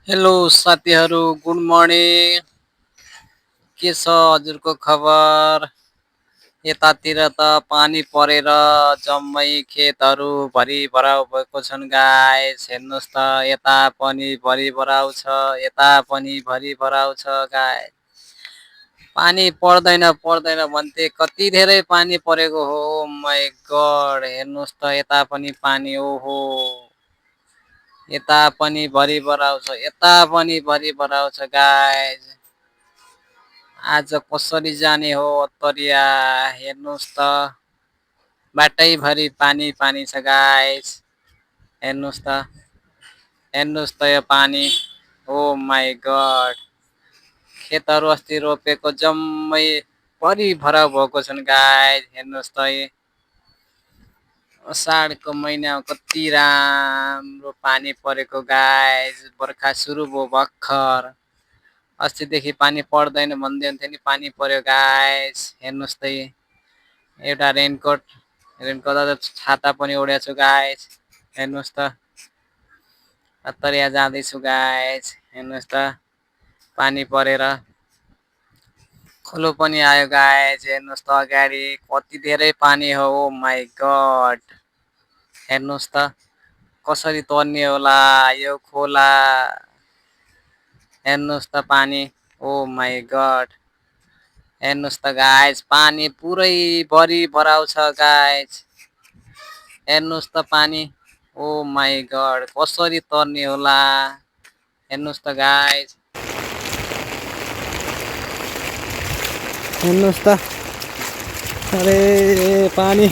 Hello साथीहरू, good morning. के छ हजुरको खबर? यतातिर त पानी परेर जम्मै खेतहरू भरिभराउ भएको छन् गाइस। हेर्नुहोस् त, यता पनि भरिभराउ छ, यता पनि भरिभराउ छ गाइस। पानी पर्दैन पर्दैन भन्थे, कति धेरै पानी परेको हो। माई गड, हेर्नुहोस् त, यता पनि पानी, ओहो। यता पनि भरिभराउ छ, यता पनि भरिभराउ छ गाइस। आज कसरी जाने हो अत्तरिया? हेर्नुहोस् त, बाटैभरि पानी पानी छ गाइस। हेर्नुहोस् त, हेर्नुहोस् त यो पानी। ओ माई गड, खेतहरू अस्ति रोपेको जम्मै भरिभराउ भएको छन् गाइस। हेर्नुहोस् त, असाढको महिनामा कति राम्रो पानी परेको गाइस। बर्खा सुरु भयो भर्खर। अस्तिदेखि पानी पर्दैन भन्दै हुन्थ्यो नि, पानी पर्यो गाइस। हेर्नुहोस् त, एउटा रेनकोट छाता पनि ओढेको छु गाइस। हेर्नुहोस् त, अत्तरिया जाँदैछु गाइस। हेर्नुहोस् त, पानी परेर खोलो पनि आयो गाइस। हेर्नुहोस् त, अगाडि कति धेरै पानी हो। ओ माई गड, हेर्नुहोस् त, कसरी तर्ने होला यो खोला। हेर्नुहोस् त पानी, ओ माई गड। हेर्नुहोस् त गाइस, पानी पुरै भरिभराउ छ गाइस। हेर्नुहोस् त पानी, ओ माई गड, कसरी तर्ने होला। हेर्नुहोस् त गाइस, हेर्नुहोस् त, अरे पानी,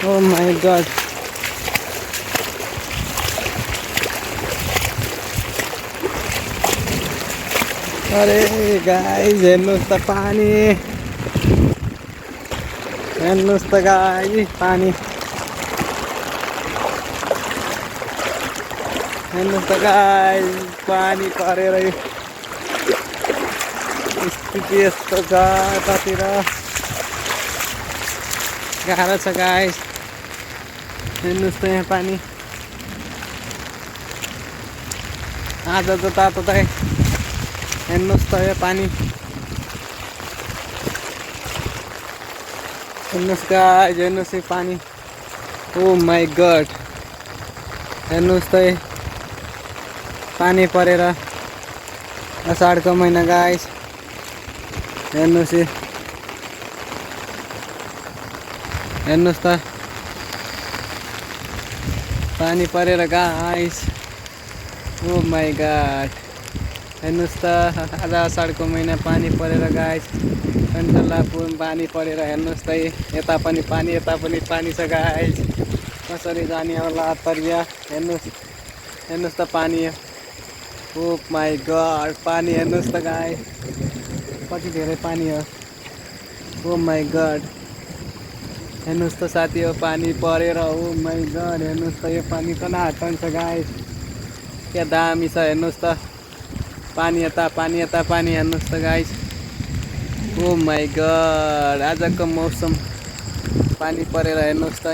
ओ माई गड। अरे गाइस, हेर्नुहोस् त पानी, हेर्नुहोस् त गाइस पानी, हेर्नुहोस् त गाइस पानी परेर स्थिति यस्तो छ। यतातिर गाह्रो छ गाइस। हेर्नुहोस् त यहाँ पानी। आज जताततै हेर्नुहोस् त यो पानी। हेर्नुहोस् गाइस, हेर्नुहोस् यो पानी, ओ माई गड। हेर्नुहोस् त पानी परेर असाढको महिना गाइस। हेर्नुहोस् हेर्नुहोस् त पानी परेर गाइस, ओ माई गड। हेर्नुहोस् त, आज असाढको महिना पानी परेर गाइस। कञ्चनलापुर पानी परेर हेर्नुहोस् त, यता पनि पानी, यता पनि पानी छ गाइस। कसरी जाने होला अत्तरिया? हेर्नुहोस्, हेर्नुहोस् त पानी, ओ माई गड पानी। हेर्नुहोस् त गाइस, कति धेरै पानी हो। ओ माई गड, हेर्नुहोस् त साथी, हो पानी परेर, ओ माई गड। हेर्नुहोस् त यो पानी कहाँ हटाउँछ गाइस, क्या दामी छ। हेर्नुहोस् त पानी, यता पानी, यता पानी। हेर्नुहोस् त गाइस, ओ माई गड, आजको मौसम पानी परेर हेर्नुहोस् त,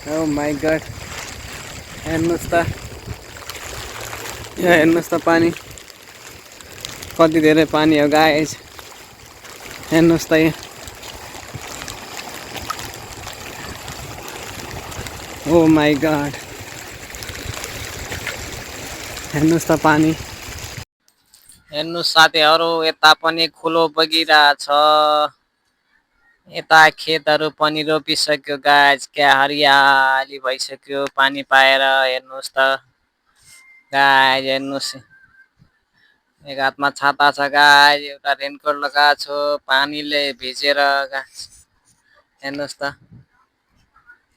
ओ माई गड। हेर्नुहोस् त, यहाँ हेर्नुहोस् त पानी, कति धेरै पानी हो गाइस। हेर्नुहोस् त, ओ माई गड। हेर्नुहोस् त पानी। हेर्नुहोस् साथीहरू, यता पनि खोलो बगिरहेछ। यता खेतहरू पनि रोपिसक्यो गाइस। क्या हरियाली भइसक्यो पानी पाएर। हेर्नुहोस् त गाइस, हेर्नुहोस्, एक हातमा छाता छ गाइस, एउटा रेनकोट लगाएको छु, पानीले भिजेर गाइस। हेर्नुहोस् त,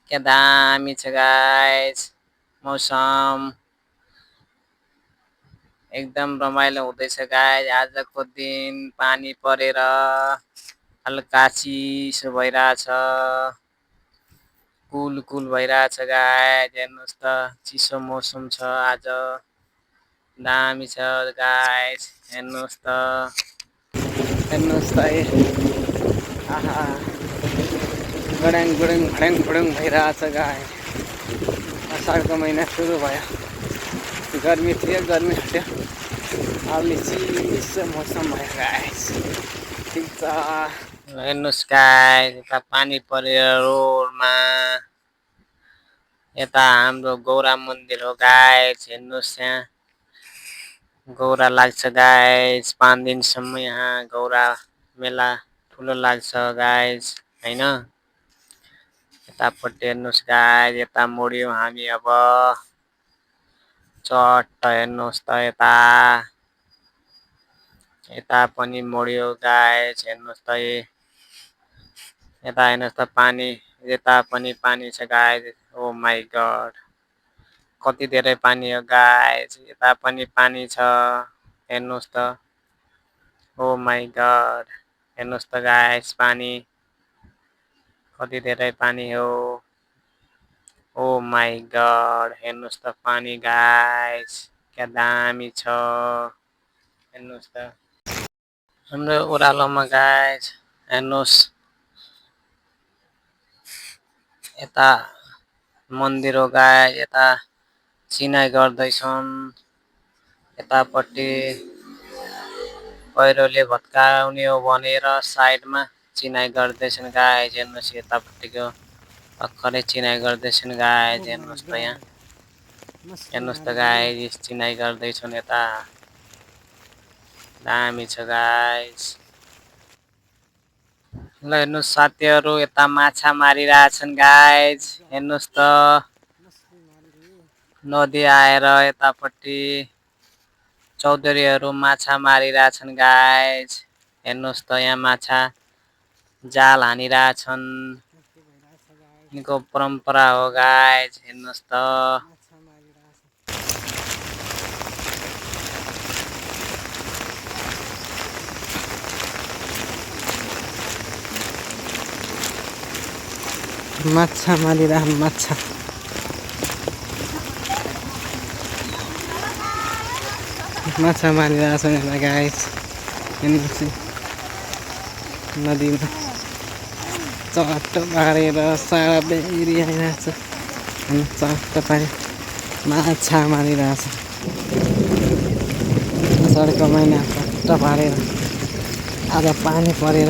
क्या दामी छ गाइस मौसम। एकदम रमाइलो हुँदैछ गाइस। आजको दिन पानी परेर हल्का चिसो भइरहेछ, कुल कुल भइरहेछ गाइस। हेर्नुहोस् त, चिसो मौसम छ आज, दामी छ गाइस। हेर्नुहोस् त, हेर्नुहोस् त, आहा, गड्याङ गुडुङ भड्याङ भुडुङ भइरहेछ गाइस। असाढको महिना सुरु भयो। गर्मी थियो, गर्मी हट्यो। अलि चिसो मौसम भयो गाइस। ठिक छ। हेर्नुहोस् गाइस, यता पानी परेर रोडमा। यता हाम्रो गौरा मन्दिर हो गाइस, हेर्नुहोस् यहाँ गौरा लाग्छ गाइस। 5 दिनसम्म यहाँ गौरा मेला ठुलो लाग्छ गाइस हैन। यतापट्टि हेर्नुहोस् गाइस, यता मोड्यौँ हामी अब चट्ट। हेर्नुहोस् त यता पनि मोड्यो गाइस, हेर्नुहोस् त यता हेर्नुहोस् त पानी, यता पनि पानी छ गाइस। ओ माई गड, कति धेरै पानी हो गाइस। यता पनि पानी छ, हेर्नुहोस् त। ओ माई गड, हेर्नुहोस् त गाइस, पानी कति धेरै पानी हो। ओ माई गड, हेर्नुहोस् त पानी गाइस, क्या दामी छ। हेर्नुहोस् त हाम्रो ओह्रालोमा गाइस, हेर्नुहोस् यता मन्दिर हो गाइस। यता चिनाइ गर्दैछन्, यतापट्टि पहिरोले भत्काउने हो भनेर साइडमा चिनाइ गर्दैछन् गाइस। हेर्नुहोस् यतापट्टिको भर्खरै चिनाइ गर्दैछन् गाइस। हेर्नुहोस् त यहाँ, हेर्नुहोस् त गाइस, चिनाइ गर्दैछन् यता। दामी छ गाइस। ल हेर्नुहोस् साथीहरू, यता माछा मारिरहेछन् गाइस। हेर्नुहोस् त नदी आएर यतापट्टि चौधरीहरू माछा मारिरहेछन् गाइस। हेर्नुहोस् त यहाँ माछा जाल हानिरहेछन्। यिनको परम्परा हो गाइस, हेर्नुहोस् त। माछा मारिरह माछा। माछा मारिरहेछन् यहाँ गाइस। हेर्नुहोस् नदीमा चट्ट पारेर सारा बेरी आइरहेछ। चट्ट पारेर माछा मारिरहेछ। सडकको मैना चट्ट पारेर आज पानी परेर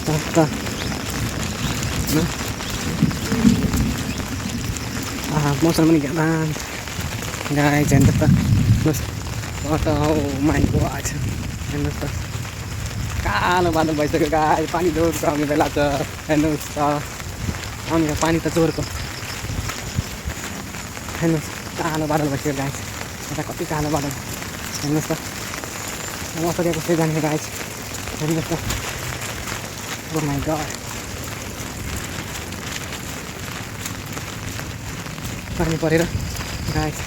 चट्ट मौसम पनि क्या दामी गाइस। हेर्नुहोस् त चट्ट। ओ माई गड, हेर्नुहोस् त कालो बादल भइसक्यो गाइस। पानी जोरको आउने बेला छ, हेर्नुहोस् त। आउने पानी त जोरको, हेर्नुहोस् कालो बादल भइसक्यो गाइस। यता कति कालो बादल, हेर्नुहोस् त। मसँग कसै जाने गाइस, हेर्नुहोस् त। ओ माई गड, पानी परेर गाइस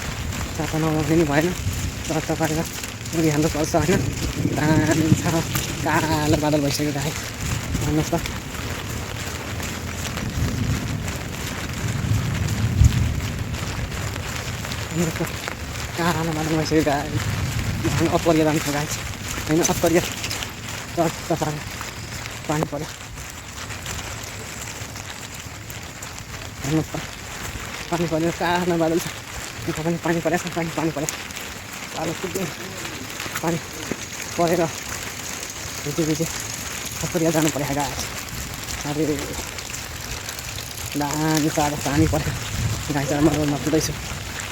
चापा नलाउने नि भएन। चट्ट पारेर मुरी हाल्नु पर्छ होइन। दामी छ, कालो बादल भइसक्यो गाइस। हेर्नुहोस् त। हेर्नुहोस् त कालो बादल भइसक्यो गाइस। हामी अपरिया जान्छ गाइस होइन। अपरिया चट्ट पारेर पानी पऱ्यो, हेर्नुहोस् त। पानी परेर कालो बादल छ। यता पनि पानी परेछ, पानी परेछ। साह्रो पुग्यो पानी परेर भिजी अपरिया जानु पऱ्यो गाइस। अरे दामी साह्रो पानी पऱ्यो गाइस। म रोडमा कुदैछु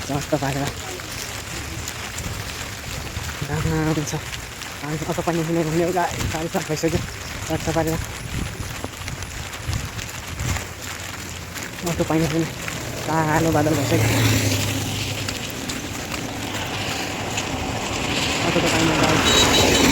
चट्ट पारेर, दामी छ पानी। अटो पानी हुने भन्ने हो गाइस। साह्रो साह्रो भइसक्यो चट्ट पारेर अटो पानी हुने। कालो बादल भइसक्यो, अटो त पाइने गाइस।